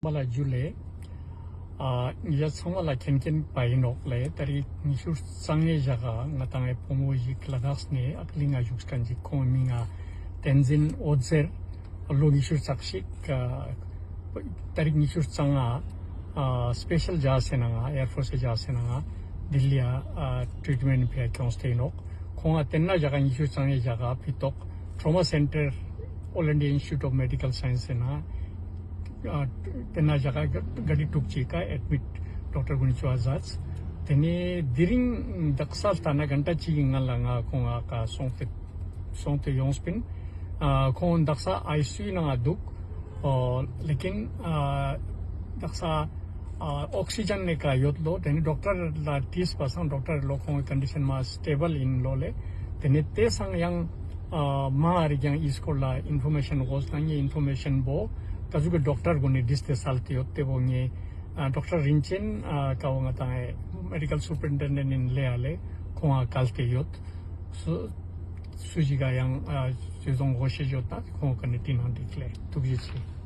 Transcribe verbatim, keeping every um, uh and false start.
པ་ལ་ཇུ་ལེ། ཨ། ཉེ་ཆར་ཚང་མ་ལ་མཁྱེན་མཁྱེན་པ་ཡིན་ནོག་ལེ། ད་རེས་ཉི་ཤུ་རྩ་ལྔའི་ཞག་ག་ང་དང་ངའི་བུ་མོ་ཞིག་ལ་དྭགས་ནས་ཨ་ཀི་ལི་ང་བཞུགས་མཁན་ཅིག་ཁོང་མིང་ང་བསྟན་འཛིན་འོད་ཟེར། ལོ་ཉི་ཤུ་རྩ་གཅིག་ཨ། ད་རེས་ཉི་ཤུ་རྩ་ལྔ། ཨ། སི་པེ་ཤལ་ཇ་སེ་ན་ང་ཨེར་ཕོར་སི་ཇ་སེ་ན་ང་ལྡི་ལི་ཡ་ཨ་ཊི་རི་ཊི་མེན་ཊི་ཕི་ཡ་སྐྱོངས་ཏེ་ཡིན་ནོག་ཁོང་ང་དེ་ན་ཞག་ག་ཉི་ཤུ་རྩ་ལྔའི་ཞག་ག་ཕི་ཏོག་ཊོ་མ་སེན་ཊར་ཨོལ་ཨིན་ཌི་ཡ་ཨིན་སི་ཊི་ཊུཊ་ཨོཕ་མེ་ཌི་ཀལ་སའེན་སི་ཟེར་ན། ཨ། དེ་ན་ཞག་ག་ག་ཌི་དྲུག་ཅིག་ག་ཨེ་ཌི་མིཊ་ཌོག་ཊར་གུན་ནི་ཅོ་བ་ཛད། དེ་ནས་དེ་རིང་དག་ས་ལྟ་ན་གན་ཊ་གཅིག་གི་སྔ་ལ་ང་ཁོང་ང་ག་སོང་སྟེ་སོང་སྟེ་ཡོངས་པིན། ཨ། ཁོང་དག་ས་ཨའི་སི་ཡུ་ནང་ང་འདུག་ཨོ། ལེ་ཀིན་ཨ། དག་ས་ཨ། ཨོག་སི་ཇན་ནས་ག་ཡོད་ལོ། དེ་ནས་ཌོག་ཊར་ལ་དྲིས་པ་སང་ཌོག་ཊར་ལོ་ཁོང་གི་ཀོན་ཌི་ཤན་མ་སི་ཊེ་བལ་ཡིན་ལོ་ལེ། དེ་ནས་དེ་སང་ཡང་ཨ། མ་རིག་ཡང་ཨི་སྐོར་ལ་ཨིན་ཕོར་མེ་ཤན་དགོས་ན་ངས་ཨིན་ཕོར་མེ་ཤན་བོ་ད་ཟུག་གི་ཌོག་ཊར་གུན་ནས་དྲིས་ཏེ་སལ་ཏེ་ཡོད། དེ་བོ་ངས་ཨ། ཌོག་ཊར་རིན་ཆེན་ཨ། ཀ་བོ་ང་དང་ངའི་མེ་ཌི་ཀལ་སུ་པར་ཨིན་ཊེན་ཌེན་ཊ་ཡིན་ལེ་ཡ་ལེ་ཁོང་ང་བཀལ་ཏེ་ཡོད། སུ་སུ་ཞིག་ག་ཡང་ཨ། བཟོ་ཚོང་དགོས་ཤེས་ཡོད་ད་ཁོང་གི་ནས་དྲིས་ན་འགྲིག་ལེ། ཐུགས་རྗེ་ཆེ།